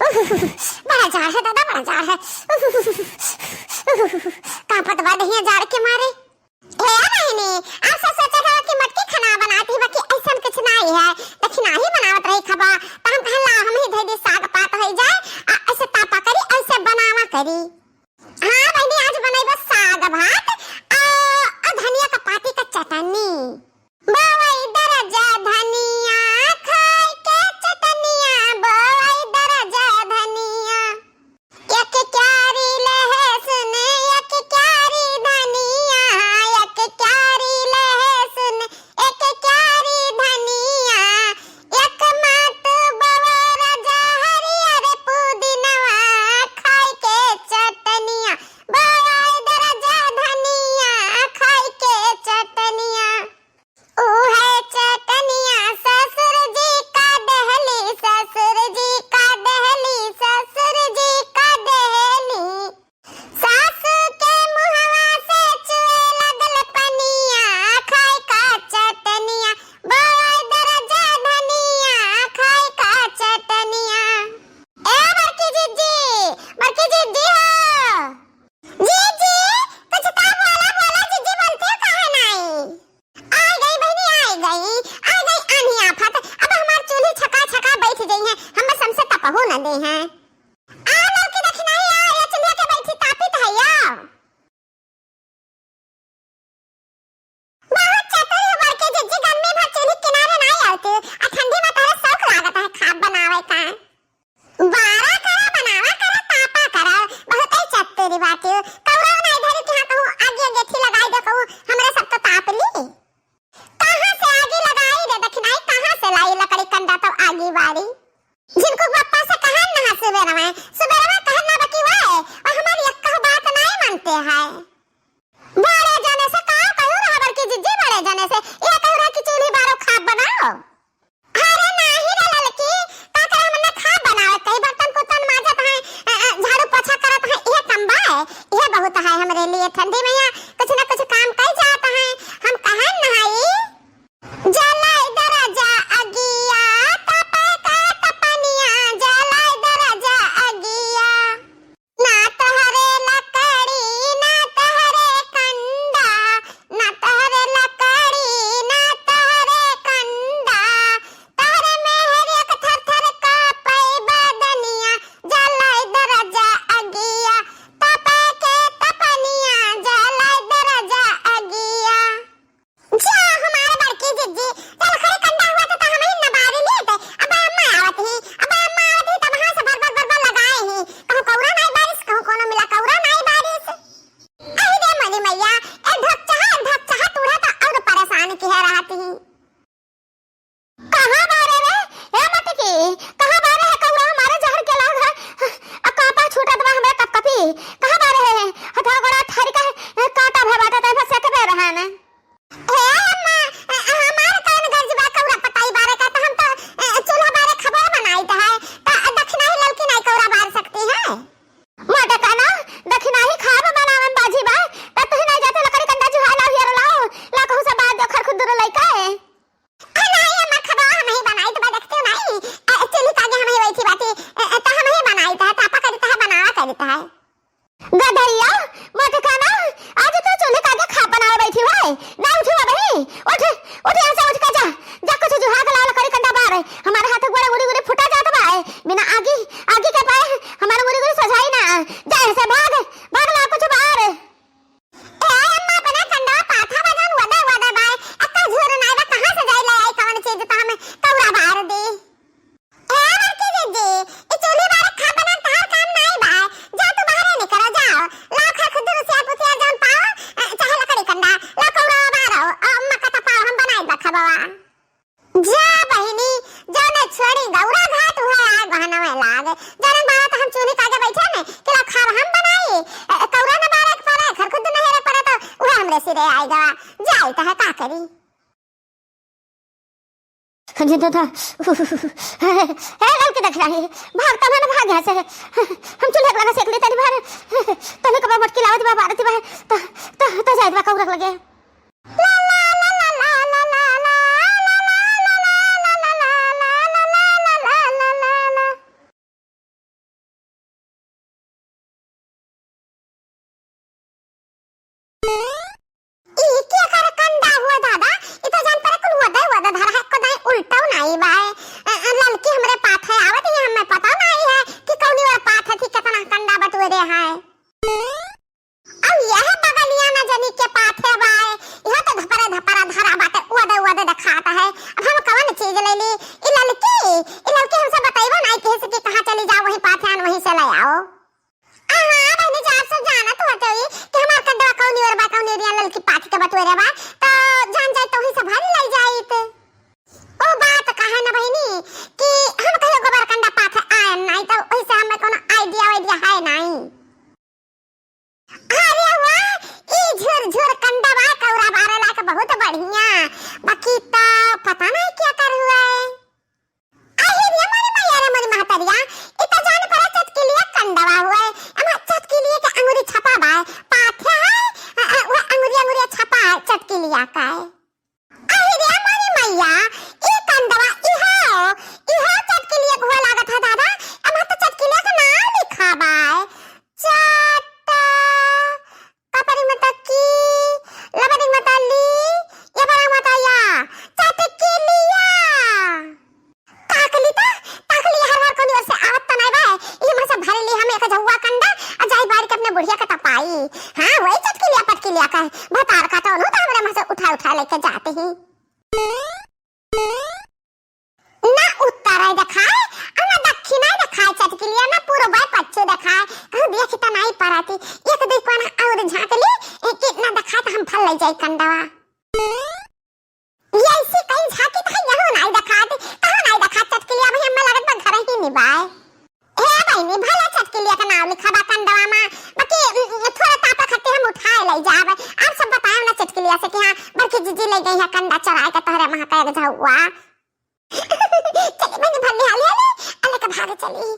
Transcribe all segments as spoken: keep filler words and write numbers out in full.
बड़ा जाड़ है दादा, बड़ा जाड़ है। कांपत बा देहिया जाड़ के मारे। हे बहिनी, आप सब सोचत हवा कि मोटकी खाना बनाती बा कि अइसन कुछ नाई है, दखिनाही बनावत रही खबा, त हम कहन ला हम ही धइ दी साग पात होइ जाए, आ अइसे तापा करी, अइसे बनावा करी। हाँ बहिनी, आज बनइबा साग भात, आ, आ धनिया का पाती का चटनी। बोवई दरजा धनिया, खाए के चटनिया, बोवई दरजा धनिया। एक क्यारी लहसुन, एक क्यारी धनिया, एक क्यारी लहसुन, एक क्यारी धनिया, एक मात बवर जा हरियर पुदिनवा, खाए के चटनिया, बवाई दरजा धनिया, खाए के चटनिया। उहे चटनिया ससुर जी का देहली, ससुर जी का देहली, ससुर जी का देहली। सासु के मुहवा से चुए लगल पनिया, खाए का चटनिया, बोए दरजा धनिया, खाए का चटनिया। ए बड़की जिज्जी, बड़की जिज्जी हो। जिज्जी, कुछ तो बोला, बोला जिज्जी, बोलते हो काहे नाई? आ गई बहिनी, आ गई, आ गई आन्ही आफत। अब हमार चूल्ही छका छका बैठ गई है, हम बस हमसे तपहू न दे हैं। आ लौकी दखिनाही आ, ये चूल्हे के बैठी तापित है या। बहुत चतुर हो बड़के जिज्जी, गर्मी भर चूल्ही किनारे नाई आवते, आ ठंडी में तोहरे शौक लागत है खाब बनावे का। बारा करा, बनावा करा, तापा करा, बहुत ही चतुर बाटे। कौरा नाई धरी कि हाँ कहूँ आगे गेठी लगाई दे, कहूँ हमरे सब तो ताप ली। कहाँ से आगी लगाई रे दखिनाही, कहाँ से लाई लकड़ी कंडा तो आगी बारी? जिनको पप्पा से कहन ना सुबेरवा, सुबेरवा कहन ना बकी वाए, और हमारी एक कहो बात नहीं मानते हैं। बड़े जने से का कहू रहा बड़की जिज्जी, बड़े जने से ये कहू रहा कि चूल्ही बारो खाब बनाओ। अरे नाही रे ललकी, का करे हमने खाब बनावे, कई बर्तन कुर्तन माजत हैं, अ, अ, झाड़ू पोछा करत हैं, ये कम बा, ये बहुत है हमरे लिए ठंडी में, यहाँ कुछ ना कुछ काम कर जात हैं, हम कहन नहाई। जलाई दरजा अगिया, तपे का तपनिया, जलाई दरजा अगिया। ना तोहरे लकड़ी, ना तोहरे कंडा, ना तोहरे लकड़ी, ना तोहरे कंडा। तोहरे मेहरिया के थर थर कापे बदनिया, जलाई दरजा अगिया, तपे के तपनिया, जलाई दरजा अगिया। जा हमार बड़की जिज्जी, चल खड़े कंडा हुआ तो, तो हम ही न बारी लेते। अब अम्मा आवत ही, अब अम्मा आवत ही, तब हाँ से भर भर भर भर लगाए ही। कहूँ कौरा नाई बारिश, कहूँ कोनो मिला कौरा नाई बारिश। अहि रे मोरी मैया, ए धोक चाहा, ए धोक चाहा, तूड़ा तो और परेशान की है रहती ही। कहाँ बारे रे, ए मटकी, कहाँ बारे है कौरा हमारे जहर के लाग है? अब कहाँ पा छूटत बा हमरे कपकपी? कहाँ बारे है? हथवा गोड़ा थारी का कांटा भर बाटे, तै बस सेकबे रहा ना। हे अम्मा, अ, हमार कौन गरज बा कौरा पताई बारे का, त हम त, अ, चूल्हा बारे खबा बनाइत है, त दखिनाही ललकी नाई कौरा बार सकती है। मोटे काना, दखिनाही खाब बनावन बाजी बा, त तुही नाई जाते लकड़ी कंडा जुहा लाओ, हियर लाओ, ला कहूँ से बार दे खरखुदुर लइका है। अ, नाई अम्मा, खबा हम ही बनाइत बा, देखते हो नाई, अ, चूल्ही के आगे हम ही बैठी बाटी, अ, अ, त हम ही बनाइत है, तापा करित है, बनावा करित है। गधरिया, मोटे काना, आज तू चूल्हे के आगे खाब बनावे बैठी है? ना उठी बा बही? उठ, उठ यहाँ से, उठ के जा, जा कुछ जुहा के लाओ लकड़ी कंडा बार। हमारे हाथ गोड़े उड़ी उड़ी फुटा जात बा, बिना आगी, आगी के पाए हमारे उड़ी उड़ी सजाई ना। जा यहाँ से भाग, भाग ला कुछ बार। ए अम्मा, अपना कंडा पाथा बा जौन वदा वदा बा, अत्ता झूर नाई बा, कहाँ से जाई ले आई कौन चीज त हम कौरा बार दी। ए बड़की जिज्जी, ई चूल्ही बारे खाब बनान तहार काम नाई बा। जा तू बाहरे निकरो, जाओ। लाओ खरखुदुर से पुथिया जौन पाओ, अ, चाहे लकड़ी कंडा, लाओ कौरा बारो, अ, अम्मा का तपाओ, हम बनाई बा खबवा। जा बहिनी, जौने छोड़ी गौरा घाट हुआ आ गहनवे लाग। जौने बात हम चूल्ही कागे बैठे ने, कि लाओ खाब हम बनाई, अ, कौरा न बारे के पड़े, खरखुदुर न हेरे पड़े तो उहे हमरे सिरे आई गवा। जाई त है का करी। हाँ जी, तो था। हे, हे, हे, ललकी दखिनाही, भाग, तब ना भाग यहाँ से। हम चूल्हे के लगा सेक लेते बाहर। तनिक बा मटकी लावत बा, बारत बा। तो, तो, तो जाइत बा कौरा के लगे। से ले आओ। आ, हाँ बहिनी जी, आप सब जानत होते ही कि हमार कंडवा कौनी ओर बा, कौनी ओरिया ललकी पाथी के बटोरे बा, तो जान जाए तो वही से भर ले जाइत। ओ बात का है ना बहिनी कि हम कहियो गोबर कंडा पाथे आए नहीं, तो वही से हमें कोनो idea वाइडिया है नहीं। अरे वाह, ई झुरझुर कंडवा कौरा बारे लायक बहुत बढ़िया, बाकी तो पता नहीं क्या कर हुआ है। अरे रे मोरी मैया रे मोरी महतरिया, ई तो जान पड़ा चटकिलिया कंडवा हुआ है। अमा चटकिलिया के अंगुरी छपा बा, पाथे है, अ, अ, वह अंगुरी, अंगुरी छपा है चटकिलिया का है। अरे रे मोरी मैया, ई कंडवा, इहो, इहो चटकिलिया के हुआ लागत है दादा। अमा तो चटकिलिया का नाम लिखा बा है। चट, कपरी मता की, लबरी मता ली, ये बड़ा मता या, चटकिलिया। ताकली ता, ताकली हर हर कोनी ओर से आवत त नाय बा। ई मसे भर ली हम एक झउआ कंडा, आ जाई बारी के अपने बुढ़िया के तपाई। हाँ, वही चटकिलिया पटकिलिया का है। भतार का तो उन्हों तो हमरे मसे उठा उठा लेके जाते ही। ना उत्तर है देखाए, आ ना दक्षिण है देखाए चटकिलिया, ना पूर्व है पश्चिम देखाए। कहूँ देख त नाई पराती, एक दुई कोना और झाँक ली, एक ना देखाए तो हम भर ले जाई कंडवा। ये ऐसी कहीं झाँकी त यहू नाई देखात, कहूँ नाई देखात चटकिलिया, अभी हमें लगत बा घर ही नहीं बाए। हे बहिनी, भले चटकिलिया का नाम लिखा बा कंडवा मा, बाकी, उम, थोड़ा तापा खत्ते हम उठाए ले जाब। आप सब बताएब ना चटकिलिया से कि हाँ, बड़की जीजी ले गई है कंडा चराए के तोहरे वहाँ का एक झउआ। चली बहिनी, भले हाली हाली, अले के भाग चली।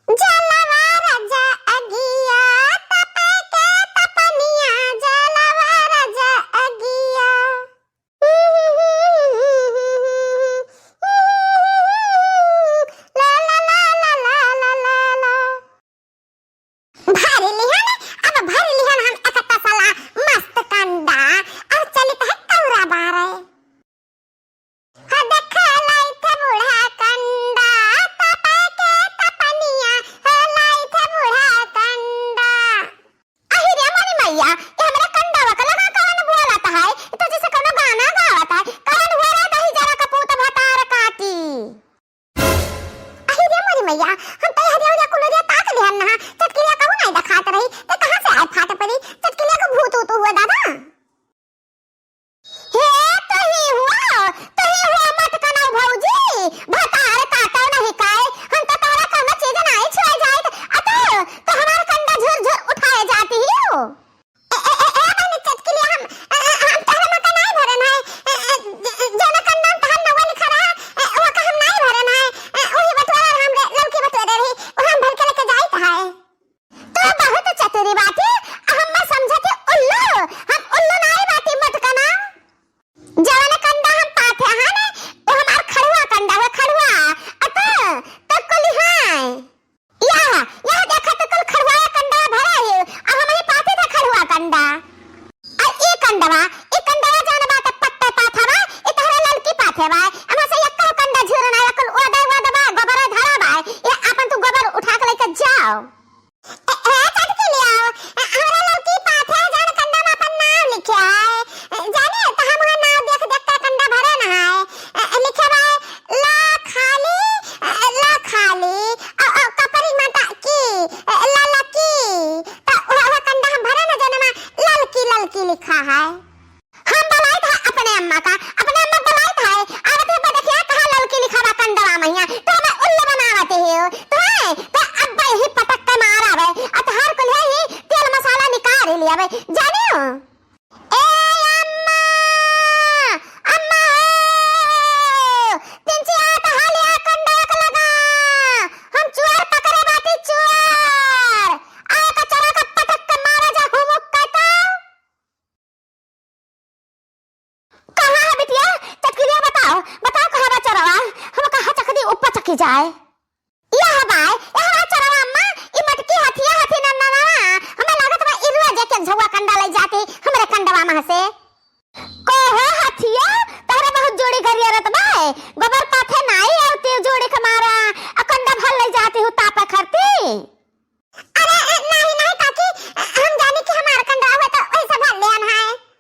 जलवा राजा अगिया, तपे के तपनिया, जलवा राजा अगिया। ला, ला, ला। भर लिहन, अब भर लिहन हम एक तसला मस्त कंडा, और चलित है कौरा बारे। हो देख लाइत बूढ़ा कंडा, तपे के तपनिया, हो लाइत बूढ़ा कंडा। अहि रे मोरी मैया, ये हमरे कंडवा का लगा कौन बोलत है? ये तो जैसे कोनो गाना गावत है। कौन हो रे दही जरा कपूत भतार काटी? अहि रे मोरी मैया, हम तो हरिया हरिया कुलरिया ताक लिहन नहा, चटकिलिया कहूँ नहीं देखात रही, ते कहाँ से आए फाट परी? चटकिलिया को भूत उत हुआ दादा? हे तोही हुआ, तोही हुआ मत कनाऊ भौजी, भतार काटो नहीं काए, हम तो तोहरा कौनो चीज नहीं छुए जाइत, अतो तो हमार कंडा झुर झुर उठाए जाती ही हो। ए, ए, ए, ए, बहिनी चटकिलिया हम, अ, अ, हम तोहरे मका नहीं भरन है, अ, अ, ज-, ज-, जौना कंडा में तोहर नौवा लिखा रहा, अ, वो का हम नहीं भरन है, अ, वही बटोरा रहा हमरे, ललकी बटोरे रही, वो हम भर के लेके जाइत है। तू बहुत चतुरी बाटी, आ हम्मा समझे के उल्लू, हम उल्लू नाई बाटी मोटकना। जवन कंडा हम पाथे हाँ ने, वो हमार खड़ुआ कंडा हुआ, खड़ुआ। अत, त कुल हाँ। यह, यह देखा तो कुल खड़ुआ कंडा भरा है, आ हम ही पाथे था खड़ुआ कंडा। आ ई कंडवा, ई कंडवा जवन बा त पट्टे पाथा बा, ई तहरा ललकी पाथे बा। अमा से यक्का कंडा झूरना, कुल ओदा ओदा बा, गोबरा धरा बा। ये आपन तू गोबर उठा के लेके जाओ। ए, ए, चटकिलिया, ए, हमरा लड़की पाथे जौन कंडा में अपन नाम लिखे है। ए, जाने, त हम वहाँ नाम देख देख के कंडा भरे न है। ए, ए, लिखे बा, ला खाली, ए, ला खाली, अ, अ, कपरी माता की, ए, ला लकी। त वह, वह कंडा हम भरे न जौन में ललकी, ललकी लिखा है। हम बलाइत है अपने अम्मा का, अपने अम्मा बलाइत है, आवत है बा देखिया कहाँ ललकी लिखा बा कंडवा मइया, तो हमें उल्लू बनावत है हो, तो है, तो अब यही पटक के मारा बे, अतहार कुल है ही तेल मसाला निकाल लिया बे, जाने हो? ए अम्मा, अम्मा हो, पिंचिया तो हालिया कंडवा के लगा, हम चुअर पकड़े बाटी चुअर, आए का चला का पटक के मारा जा हुमुक का तो। कहाँ है बिटिया? चटकिलिया बताओ, बताओ कहाँ बा चोरवा? हम कहाँ चक दी, ऊपर चकी जाए। यह बाय, यह बाय चोरवा अम्मा, ई मटकी हथिया हथी न, न, न, न। हमें लागत बा इरुआ जे के झउआ कंडा ले जाती, हमरे कंडवा मह से। कहो हथिया, तोहरे बहुत जोड़ी गरिया रत बाय। गोबर पाथे नाई और तेल जोड़ी के मारा, आ कंडा भर ले जाती हूँ तापा खरती। अरे, अ, नहीं, नहीं काकी, अ, हम जानी कि हमार कंडवा हुआ तो वैसे भर लेन है।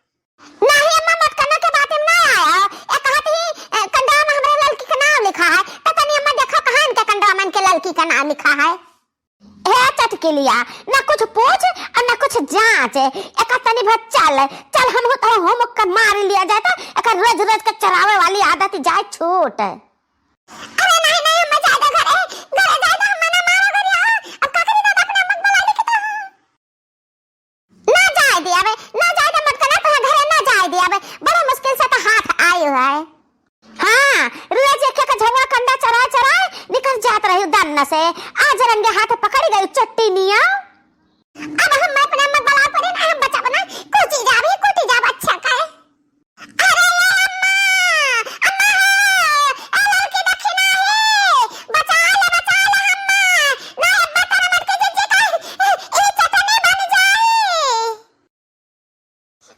नहीं अम्मा, मटकना के बात में ना आया। ए कहत ही, अ, कंडवा में हमरे ललकी के नाम लिखा है, तो तनी अम्मा देखो कहाँ इनके कंडवा में इनके ललकी लड़की का नाम लिखा है। हे चटकिलिया, ना कुछ पूछ और ना कुछ जांच। एका तनी भर चल, चल हम हो तो हम ओकर मार लिया जाए तो एकर रोज रोज के चरावे वाली आदत जाए छूट। अरे नहीं, नहीं, हम जाए दे घरे, घरे जाए दे, हम ना मारो गरिया। अब का करी दादा, अपने मत बुला लेके तो। ना जाए दियावे, ना जाए दे मटकना, तो घरे ना जाए दियावे। बड़े मुश्किल से तो हाथ आए है। हाँ, रोज एक एक झौवा कंडा चराए चराए निकल जात रही दन्न से। आज रंगे हाथ पकड़ गई चट्टी निया। अब हम अपने मत बुला पड़े ना, हम बचा बना, कूटी जावे, कूटी जावे, अच्छा का है। अरे ये अम्मा, अम्मा हो, ए लड़की दक्षिणा है, बचा ले, बचा ले अम्मा, ना अम्मा तेरे मटके जिंजी का, ए, ए चटनी बन जाए।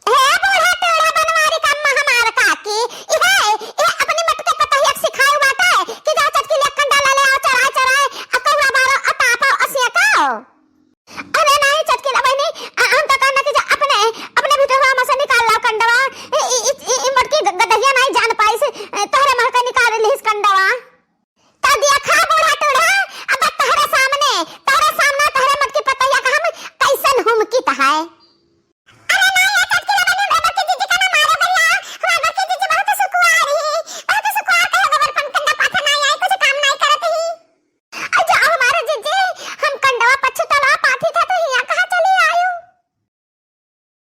हे बूढ़ा टेढ़ा बनवारी का अम्मा हमार काकी, इहे, इहे अपनी मटके पतोहिया के सिखाए बाटे कि जा चटकी ले कंडा ला ले आओ, चराए चराए, आ कौआ मारो, आ तापो, आ सेको।